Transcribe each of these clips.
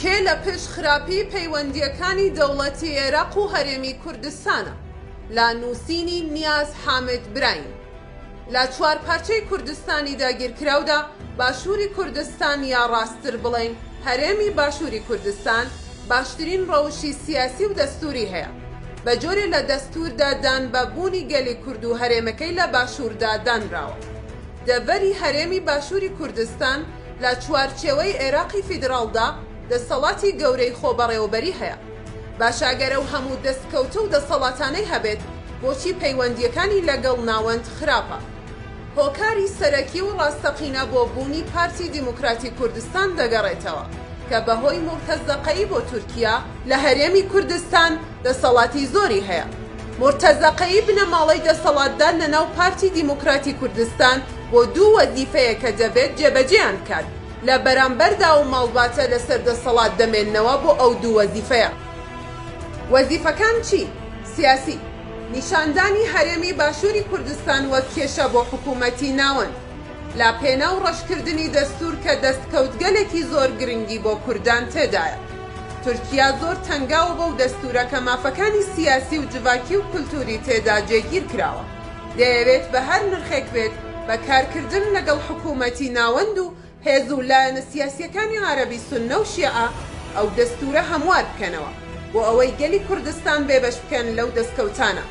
کێ لە پشت خراپی پەیوەندییەکانی دەوڵەتی عێراق و هەرێمی کوردستانە؟ لە نووسینی نیاز حامد برایم لە چوارپارچەی کوردستانی داگیرکراودا، باشووری کوردستان یا ڕاستتر بڵێین هەرێمی باشووری کوردستان باشترین ڕەوشی سیاسی و دەستووری هەیە. بە جۆرێ لە دەستووردا دان بە بوونی گەلی کورد و هەرێمەکەی لە باشووردا دانراوە. دەڤەری هەرێمی باشووری کوردستان لە چوارچێوەی عێراقی فیدراڵدا دەسەڵاتی گەورەی خۆبەڕێوەبەری هەیە. باشە گەر ئەو هەموو دەستکەوتە و دەسەڵاتانەی هەبێت بۆچی پەیوەندییەکانی لەگەڵ ناوەند خراپە؟ هۆکاری سەرەکی و ڕاستەقینە بۆ بوونی پارتی دیموکراتی کوردستان دەگەڕێتەوە کە بەهۆی مورتەزەقەیی بۆ تورکیا لە هەرێمی کوردستان دەسەڵاتی زۆری هەیە. مورتەزەقەیی بنەماڵەی دەسەڵاتدار لەناو پارتی دیموکراتی کوردستان بۆ دوو وەزیفەیە کە دەبێت جێبەجێیان بکات لە بەرامبەردا و ماڵباتە لەسەر دەسەڵات دەمێننەوە بۆ ئەو دوو وەزیفەیە. وەزیفەکان چین؟ سیاسی، نیشاندانی هەرێمی باشووری کوردستان وەک کێشە بۆ حکوومەتی ناوەند، لە پێناو ڕەشکردنی دەستوور کە دەستکەوتگەلێکی زۆر گرنگی بۆ کوردان تێدایە. تورکیا زۆر تەنگاوە بەو دەستوورە کە مافەکانی سیاسی و جڤاکی و کولتووری تێدا جێگیر کراوە. دەیەوێت بە هەر نرخێک بێت بە کارکردن لەگەڵ حکوومەتی ناوەند و هێز و لایەنە سیاسییەکانی عەرەبی سوننە و شیعە ئەو دەستوورە هەموار بکەنەوە بۆ ئەوەی گەلی کوردستان بێبەش بکەن لەو دەستکەوتانە.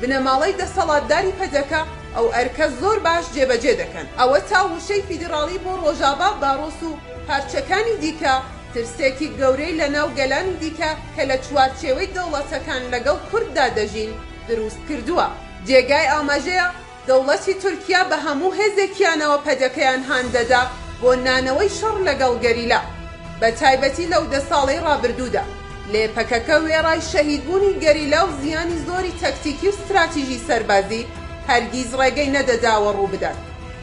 بنەماڵەی دەسەڵاتداری پەدەکە ئەو ئەرکە زۆر باش جێبەجێ دەکەن. ئەوەتا وشەی فیدڕاڵی بۆ ڕۆژاڤا باڕۆس و پارچەکانی دیکە ترسێکی گەورەی لە ناو گەلانی دیکە کە لە چوارچێوەی دەوڵەتەکان لەگەڵ کورددا دەژین دروست کردووە. جێگای ئاماژەیە دەوڵەتی تورکیا بە هەموو هێزێکیانەوە پەدەکەیان هان دەدا بۆ نانەوەی شەڕ لەگەڵ گەریلا بە تایبەتی لەو دە ساڵەی ڕابردوودا، لێ پەکەکە وێڕای شەهیدبوونی گەریلا و زیانی زۆری تەکتیکی و ستراتیژی سەربازی هەرگیز ڕێگەی نەدەداوە ڕووبدات.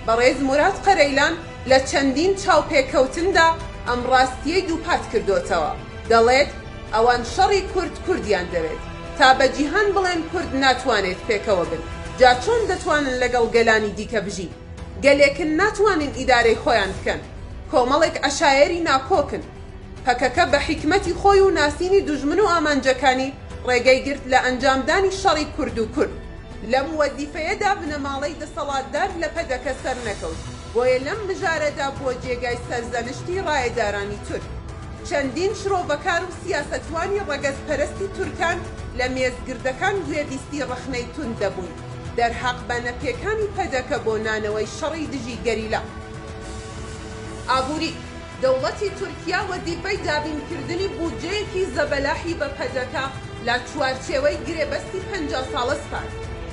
بەڕێز موراد قەرەیلان لە چەندین چاوپێکەوتندا ئەم ڕاستییەی دووپات کردۆتەوە، دەڵێت، ئەوان شەڕی کورد کوردیان دەوێت تا بە جیهان بڵێن کورد ناتوانێت پێکەوە بن جا چۆن دەتوانن لەگەڵ گەلانی دیکە بژین گەلێکن ناتوانن ئیدارەی خۆیان بکەن کۆمەڵێک عەشایەری ناکۆکن پەکەکە بە حیکمەتی خۆی و ناسینی دوژمن و ئامانجەکانی ڕێگەی گرت لە ئەنجامدانی شەڕی کورد و کورد. لەم وەزیفەیەدا بنەماڵەی دەسەڵاتدار لە پەدەکە سەرنەکەوت، بۆیە لەم مژارەدا بووە جێگای سەرزەنشتی ڕایەدارانی تورک. چەندین شرۆڤەکار و سیاسەتوانی ڕەگەزپەرستی تورکان لە مێزگردەکان گوێبیستی ڕەخنەی توند دەبوون دەرهەق بە نەپێکانی پەدەکە بۆ نانەوەی شەڕی دژی گەریلا. ئابووری، دەوڵەتی تورکیا وەزیفەی دابینکردنی بودجەیەکی زەبەلاحی بە پەدەکە لە چوارچێوەی گرێبەستی 50 ساڵە سپارد،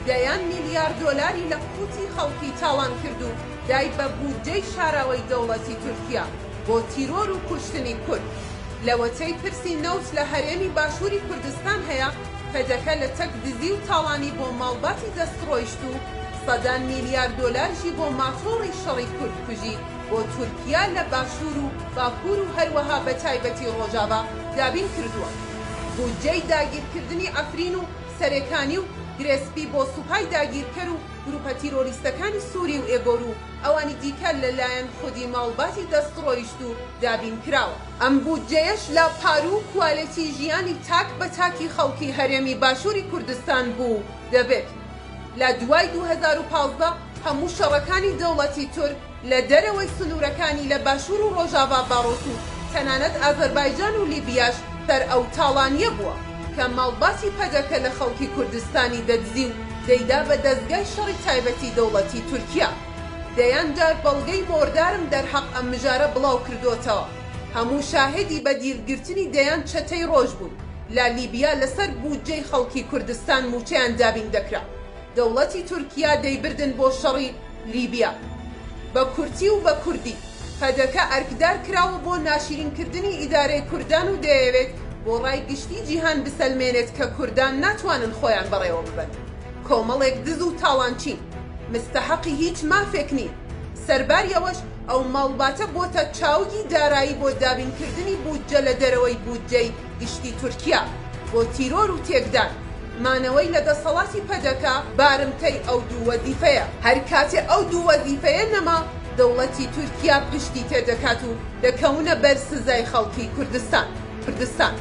دەیان میلیار دۆلاری لە قوتی خەڵکی تاڵان کرد و دای بە بودجەی شاراوەی دەوڵەتی تورکیا بۆ تیرۆر و کوشتنی کورد. لەوەتەی پرسی نەوت لە هەرێمی باشووری کوردستان هەیە، پەدەکە لە تەک دزی و تاڵانی بۆ ماڵباتی دەستڕۆیشتوو، سەدان میلیار دۆلارشی بۆ ماتۆڕی شەڕی کوردکوژی بۆ تورکیا لە باشوور و باکوور و هەروەها بە تایبەتی ڕۆژاڤا دابین کردووە. بودجەی داگیرکردنی عەفرین و سەرێکانی و گرێسپی بۆ سوپای داگیرکەر و گروپە تیرۆریستەکانی سوری و ئێگۆر و ئەوانی دیکە لە لایەن خودی ماڵباتی دەستڕۆیشتوو دابین کراوە. ئەم بودجەیەش لە پارو و کوالێتی ژیانی تاک بە تاکی خەڵکی هەرێمی باشووری کوردستان بوو و دەبێت. لە دوای 2015 هەموو شەڕەکانی دەوڵەتی تورک لە دەرەوەی سنوورەکانی لە باشوور و ڕۆژاڤا باڕۆس و تەنانەت ئازەربایجان و لیبیاش سەر ئەو تاڵانییە بووە کە ماڵباتی پەدەکە لە خەڵکی کوردستانی دەدزی و دەیدا بە دەزگای شەڕی تایبەتی دەوڵەتی تورکیا. دەیان جار بەڵگەی مۆردارم دەرحەق ئەم مژارە بڵاو کردۆتەوە. هەموو شاهێدی بە دیل گرتنی دەیان چەتەی ڕۆژ بوون لە لیبیا لەسەر بودجەی خەڵکی کوردستان موچەیان دابین دەکرا. دەوڵەتی تورکیا دەیبردن بۆ شەڕی لیبیا. بە کورتی و بە کوردی، پەدەکە ئەرکدار کراوە بۆ ناشیرین کردنی ئیدارەی کوردان و دەیەوێت بۆ ڕای گشتی جیهان بسەلمێنێت کە کوردان ناتوانن خۆیان بەڕێوە ببەن. کۆمەڵێک دز و تاڵانچین. مستەحەقی هیچ مافێک نین. سەرباری ئەوەش ئەو ماڵباتە بۆتە چاوگی دارایی بۆ دابینکردنی بودجە لە دەرەوەی بودجەی گشتی تورکیا بۆ تیرۆر و تێکدان. مانەوەی لە دەسەڵاتی پەدەکە بارمتەی ئەو دوو وەزیفەیە. هەر کاتێ ئەو دوو وەزیفەیە نەما. دەوڵەتی تورکیا پشتی تێدەکات و دەکەونە بەر سزای خەڵکی کوردستان. کوردستان.